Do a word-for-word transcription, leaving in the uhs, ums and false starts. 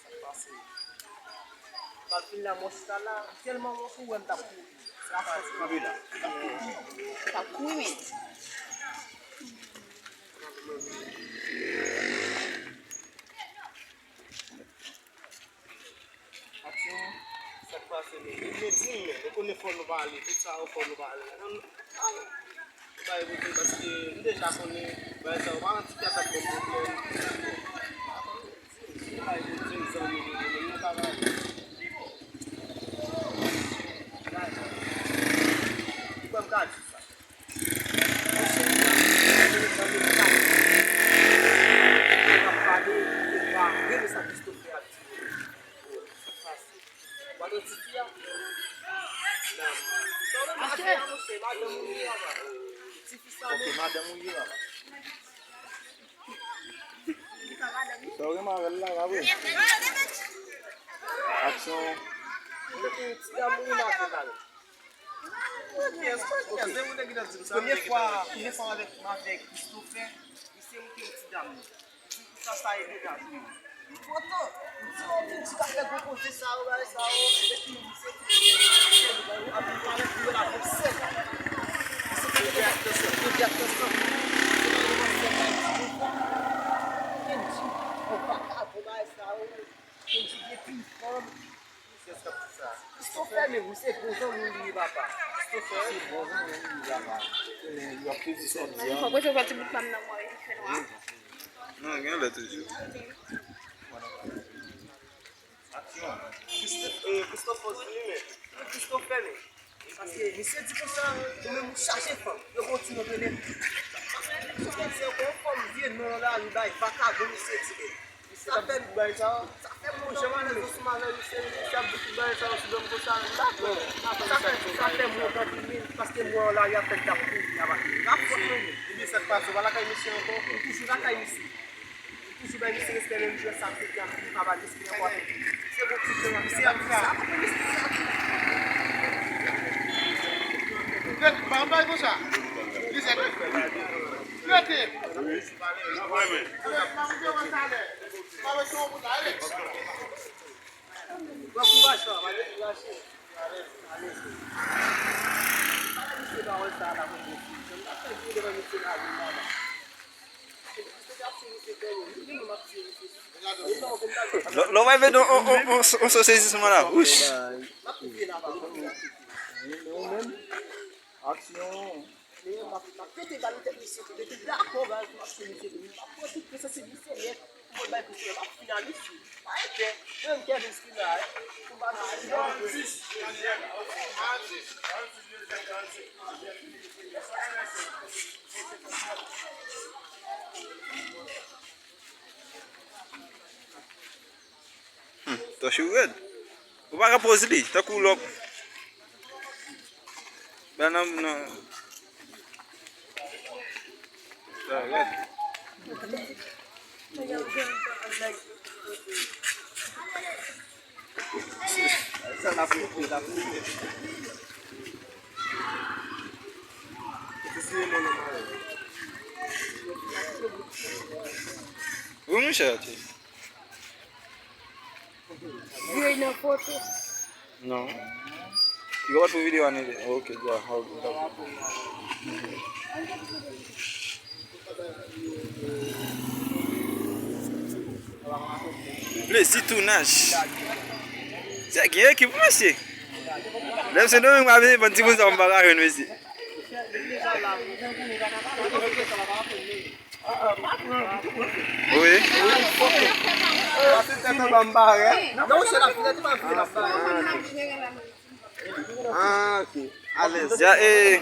Sa k pase? M ap fin la, mwen chita la, m tèlman wont ou wè m t ap kouri. Se afè sa. Kanpe la. M t ap kouri. Aksyon, sa k pase menm? Men di m, men, ou konnen fò nou pale, tout sa yo fò nou pale. Ann, ann, bay kote, paske m deja konnen, bay sa yo, pa yon ti pye ap ban m pwoblèm. Bay kote, zanmi, nou, nou, nou pa pale. Bay. Ou kwè m ka di sa? Ok, madanm ou ye, papa. Sa w renmen avè l la, pa vre? Aksyon. Premye fwa, premye fwa avèk, m avèk Christopher, misye montre yon ti dam li. Li di, "Sa, sa e degaje." M kontan. M di, "Oh, Kendji ka fè gwo koze sa yo, bagay sa yo." Epi misye di, "Misye di, ba yo, ap parèt pou yo la pou sèt." Misye te mete premye ak ansanm. Se pa yon ansèm la, di, "Kendji, yon vakabon, bagay sa yo." Kendji gen pi fanm. Christopher menm, se bon zanmi li ye, papa. Christopher. Se bon zanmi li ye, papa. L ap peze sòti an. Fòk mwen jwe ti bout pa m nan mwen, li fè nwa. Non, gen lè toujou. Aksyon. Christopher, euh, Christopher vini, men. Christopher, men. Paske misye di konsa, ou menm ou chache fanm. Yo gon ti non rele. Misye di se yon fanm vye non la, li bay vakabon, misye di, men. Sa fè, sa fè m wont anpil, men. Sa fè, sa fè m wont anpil, men, paske m wè yon lari ap fèt, l ap kouri, l ap kouri. L ap fòt, men. Ebyen, sa k pase, ou pa lakay misye ankò? Ou toujou lakay misye. Ou toujou bay misye respè, menm jan sa, misye ap vin pa bay misye ankò. Se bon ti jan misye ap di sa. Rete, pa anba konsa. Lizèt. Rete. Lè w va vin on, on, on, on, on sezisman la. Wouch. Aksyon. Men m ap, m ap pete bal nan tèt misye tou. Depi dakò, baz, m ap sou misye tou. M ap pran tout pye santi misye nèt. M ap bay kout pye, m ap final misye. Pa enpè. Menm Kevin Spina, eh. Pou m pa di. Hmm, tòch ou rèd. Ou pa ka poz li, tankou lòk. Ba nan, nan. Sa rèd. Sa n ap moute, n ap moute. Wi, monchè, ti. Vye nan foto. Non. Yo pa pou videyo a neve. Ok, dwa. Plezi tounaj. Se gen ekip, mesye. Lè m se Sendomeng, m pa vini, bann timoun sa, m pa ka jwenn, mesye. Wi. Ah, ok. Alèz. Ya, e,